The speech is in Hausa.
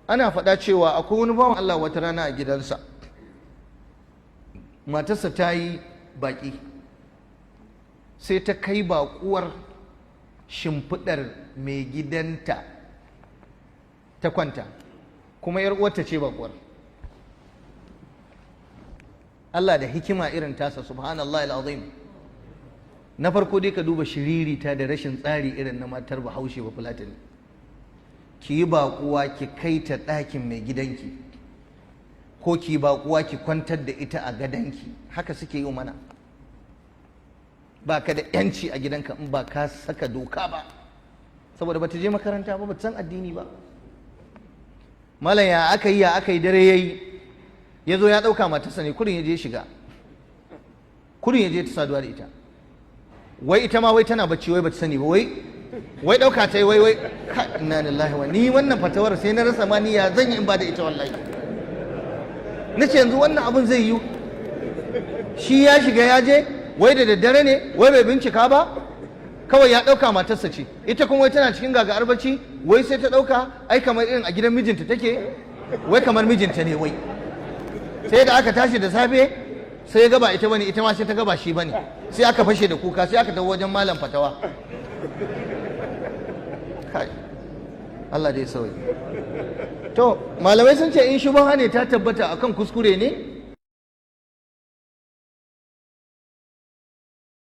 Ana faɗa cewa akwai wani bawan Allah, wata rana a gidansa matarsa ta yi baƙi, sai ta kai baƙuwar shimfiɗar mai gidanta ta kwanta, kuma 'yar uwarta ce baƙuwar. Allah da hikima irin tasa, subhanallah al'azim. Na farko dai, ka duba shiririta da rashin tsari irin na matar Bahaushe, ba Fulatani. Ki yi baƙuwa, ki kai ta ɗakin mai gidanki, ko ki yi baƙuwa, ki kwantar da ita a gadonki. Haka suke yi mana. Ba ka da yanci a gidanka in ba ka saka doka ba, saboda ba ta je makaranta ba, ba ta san addini ba. Malam, ya aka yi, ya aka yi, dare ya yi, ya zo ya ɗauka matarsa ne, kurin ya je shiga, kurin ya je ta saduwa da ita. Wai ita ma wai tana bacci, wai bata sani ba, wai ɗauka ta yi, wai ka inna lillahi wa. Ni wannan fatawar sai na rasa ma ni ya zan yi in ba da ita. Wallahi na ce, yanzu wannan abun zai yi? Shi ya shiga, ya je, wai da daddare ne, wai bai bincika ba, kawai ya ɗauka matarsa ce. Ita kuma wai tana cikin gagar bacci, wai sai ta ɗauka ai kamar irin a gidan mijinta take, wai kamar mijinta ne. Wai sai da aka tashi da safe, sai ya gaba ita bane, ita ma sai ta gaba shi bane, sai aka fashe da kuka, sai aka tafi wajen malam fatawa. Kai, Allah dai sauki. To, malamai sun ce in shubaha ne ta tabbata akan kuskure ne.